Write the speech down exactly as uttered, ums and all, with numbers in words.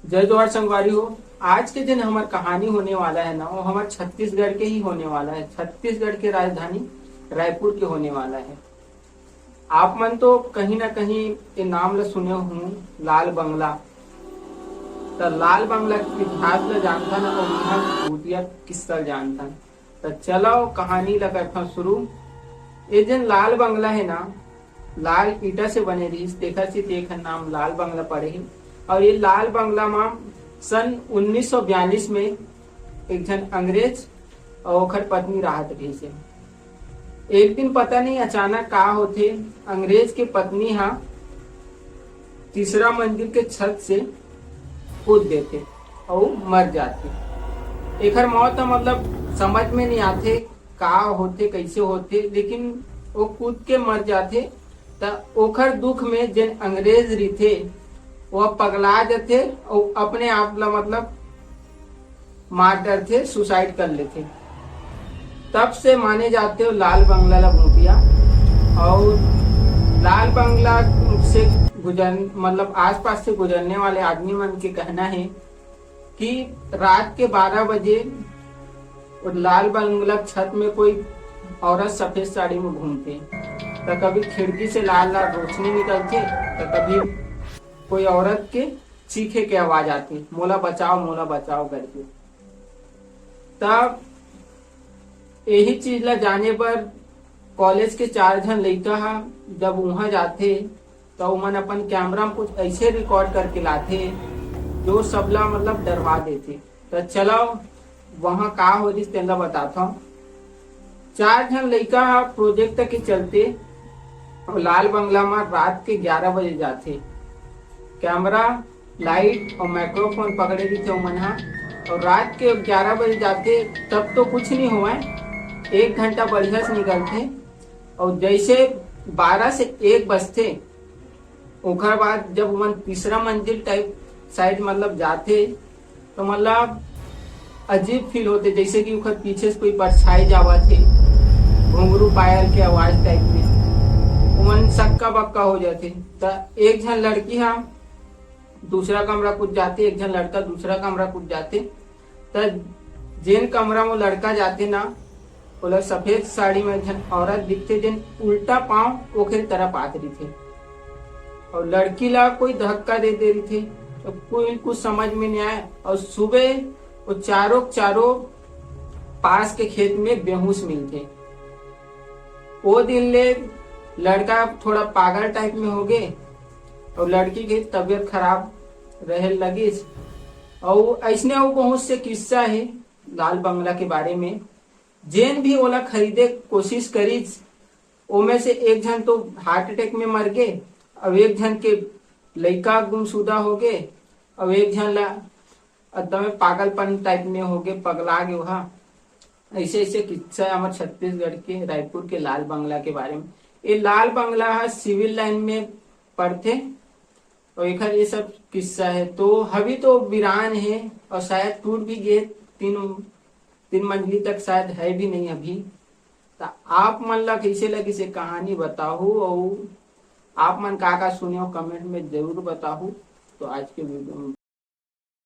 जय जोहार संगवारी हो। आज के दिन हमर कहानी होने वाला है ना, वो हमर छत्तीसगढ़ के ही होने वाला है, छत्तीसगढ़ के राजधानी रायपुर के होने वाला है। आप मन तो कहीं ना कहीं ये नाम ला सुने हो, लाल बंगला। त लाल बंगला के इतिहास ला जानथन अउ इहाँ भूतिया किस्सा ला जानथन। त चलो कहानी ला करथन शुरू। ये जेन लाल बंगला है ना, लाल ईटा से बने रहिस, तेखर से तेखर नाम लाल बंगला पड़े हे। और ये लाल बंगला म सन उन्नीस सौ बयालीस में एक झन अंग्रेज और ओखर पत्नी राहत रहिस हे। एक दिन पता नहीं अचानक का होथे, अंग्रेज के पत्नी हा तीसरा मंजिल के छत से कूद देथे अउ मर जाथे। एखर मौत ह मतलब समझ में नहीं आथे का होथे, कैसे होथे, लेकिन वो कूद के मर जाथे। त ओखर दुख में जेन अंग्रेज रहिथे, वो पगला जाथे अउ अपने आप ला मतलब मार डरथे, सुसाइड कर लेथे। तब से माने जाथे वो लाल बंगला ला भूतिया। और लाल बंगला से गुजर मतलब आसपास से गुजरने वाले आदमी मन के कहना है कि रात के बारह बजे वो लाल बंगला छत में कोई औरत सफेद साड़ी में घूमथे, त कभी खिड़की से लाल लाल रोशनी निकलथे, त कभी कोई औरत के चीखे के आवाज आथे, "मोला बचाओ, मोला बचाओ" करके। तब यही चीज ला जाने बर कॉलेज के चार झन लइका हा जब उहाँ जाथे, त उमन अपन कैमरा में कुछ ऐसे रिकॉर्ड करके लाथे, जो सबला मतलब डरवा देथे। त चलो, वहाँ का हो रहिस, तेन ला बताथव। चार झन लइका हा प्रोजेक्ट के चलते लाल बंगला में रात के ग्यारह बजे जाथे। कैमरा, लाइट और माइक्रोफोन पकड़े रहिथे ओमन हा। और रात के ग्यारह बजे जाथे, तब तो कुछ नहीं होवय, एक घंटा बढ़िया से निकलथे। और जैसे बारह से एक बजथे, ओकर बाद जब ओमन तीसरा मंजिल टाइप साइड मतलब जाथे, तो मतलब अजीब फील होथे, जैसे कि ओकर पीछे से कोई परछाई जावत हे, घुंघरू पायल के आवाज टाइप में। ओमन सक्का बक्का हो जाथे। त एक झन लड़की हा दूसरा कमरा कूद जाथे, एक झन लड़का दूसरा कमरा कूद जाथे। त जेन कमरा में लड़का जाथे ना, ओला सफेद साड़ी में एक झन औरत दिखथे, जेन उल्टा पाँव ओखरे तरफ आत रहिथे। और लड़की ला कोई धक्का दे दे रहिथे। तो कोई कुछ समझ में नहीं आया। और सुबह वो चारों चारों पास के खेत में बेहोश मिलथे। वो दिन ले लड़का थोड़ा पागल टाइप में हो गए और लड़की के तबीयत खराब रहे लगिस। और ऐसने वो बहुत से किस्सा है लाल बंगला के बारे में। जेन भी ओला खरीदे कोशिश करिस, ओमे से एक झन तो हार्ट अटैक में मर गे, और एक झन के लइका गुमशुदा हो गे, और एक झन ला एकदम पागलपन टाइप में हो गे, पगला गे ओहा। ऐसे ऐसे किस्सा है हमर छत्तीसगढ़ के रायपुर के लाल बंगला के बारे में। ये लाल बंगला हा सिविल लाइन में पड़थे, और एखर ये सब किस्सा है। तो अभी तो वीरान है और शायद टूट भी गए, तीन तीन मंजिली तक शायद है भी नहीं अभी। तो आप मन ला कैसे लगिस ये कहानी बताहू, और आप मन का का सुने हो कमेंट में जरूर बताहू। तो आज के वीडियो में